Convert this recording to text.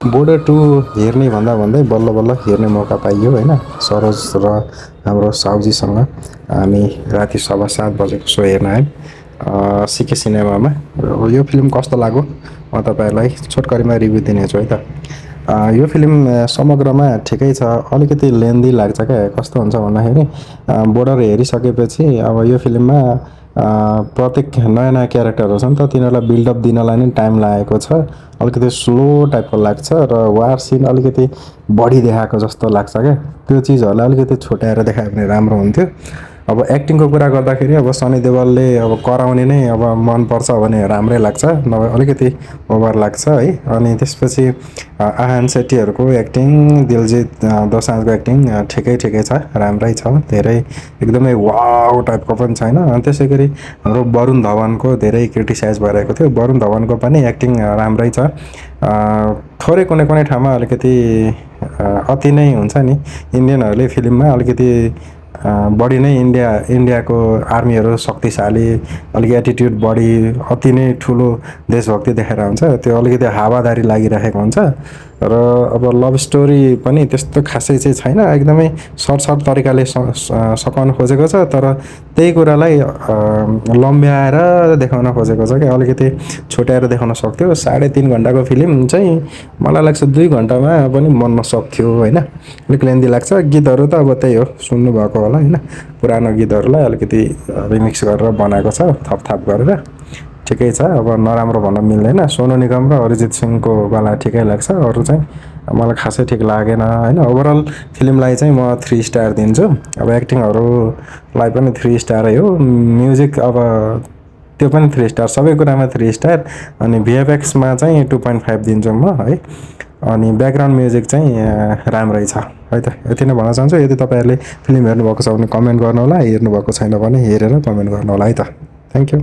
Border 2 हेर्ने भन्दा भन्दै बल्ल बल्ल हेर्ने मौका पाइयो होइन। सरोज र हाम्रो साउजीसँग हामी राति 7:15 बजेको सो हेर्न आयौँ सिके सिनेमामा। यो फिल्म कस्तो लाग्यो म तपाईँहरूलाई छोटकरीमा रिभ्यू दिनेछु है त। यो फिल्म समग्रमा ठिकै छ, अलिकति लेन्दी लाग्छ क्या। कस्तो हुन्छ भन्दाखेरि बोर्डर हेरिसकेपछि अब यो फिल्ममा प्रत्येक नयाँ नयाँ क्यारेक्टरहरू छन् त, तिनीहरूलाई बिल्डअप दिनलाई नै टाइम लागेको छ। अलिकति स्लो टाइपको लाग्छ र वार सिन अलिकति बढी देखाएको जस्तो लाग्छ क्या। त्यो चिजहरूलाई अलिकति छुट्याएर देखायो भने राम्रो हुन्थ्यो। अब एक्टिङको कुरा गर्दाखेरि अब सनी देवलले अब कराउने नै अब मनपर्छ भने राम्रै लाग्छ, नभए अलिकति ओभर लाग्छ है। अनि त्यसपछि आहान सेट्टीहरूको एक्टिङ, दिलजित दोसान्जको एक्टिङ ठिकै छ, राम्रै छ, धेरै एकदमै वाउ टाइपको पनि छैन। अनि त्यसै गरी हाम्रो वरुण धवनको धेरै क्रिटिसाइज भइरहेको थियो। वरुण धवनको पनि एक्टिङ राम्रै छ। थोरै कुनै ठाउँमा अलिकति अति नै हुन्छ नि, इन्डियनहरूले फिल्ममा अलिकति बढी नै इन्डियाको आर्मीहरू शक्तिशाली, अलिक एटिट्युड बढी, अति नै ठुलो देशभक्ति देखाएर हुन्छ, त्यो अलिकति हावादारी लागिरहेको हुन्छ। र अब लभ स्टोरी पनि त्यस्तो खासै चाहिँ छैन, एकदमै सर्ट तरिकाले सकाउन खोजेको छ, तर त्यही कुरालाई लम्ब्याएर देखाउन खोजेको छ क्या। अलिकति छुट्याएर देखाउन सक्थ्यो। 3.5 घन्टाको फिल्म चाहिँ मलाई लाग्छ 2 घन्टामा पनि बन्न सक्थ्यो होइन। अलिक लेन्दी लाग्छ। गीतहरू त अब त्यही हो, सुन्नुभएको होला होइन, पुरानो गीतहरूलाई अलिकति रिमिक्स गरेर बनाएको छ, थपथाप गरेर, ठिकै छ। अब नराम्रो भन्न मिल्दैन। सोनू निगम र अरिजित सिंहको गला ठिकै लाग्छ, अरू चाहिँ मलाई खासै ठिक लागेन होइन। ओभरअल फिल्मलाई चाहिँ म 3 स्टार दिन्छु। अब एक्टिङहरूलाई पनि 3 स्टारै हो। म्युजिक अब त्यो पनि 3 स्टार, सबै कुरामा 3 स्टार। अनि भिएफएक्समा चाहिँ 2.5 दिन्छु म है। अनि ब्याकग्राउन्ड म्युजिक चाहिँ राम्रै छ है त। यति नै भन्न चाहन्छु। यदि तपाईँहरूले फिल्म हेर्नुभएको छ भने कमेन्ट गर्नुहोला, हेर्नुभएको छैन भने हेरेर कमेन्ट गर्नुहोला है त। Thank you.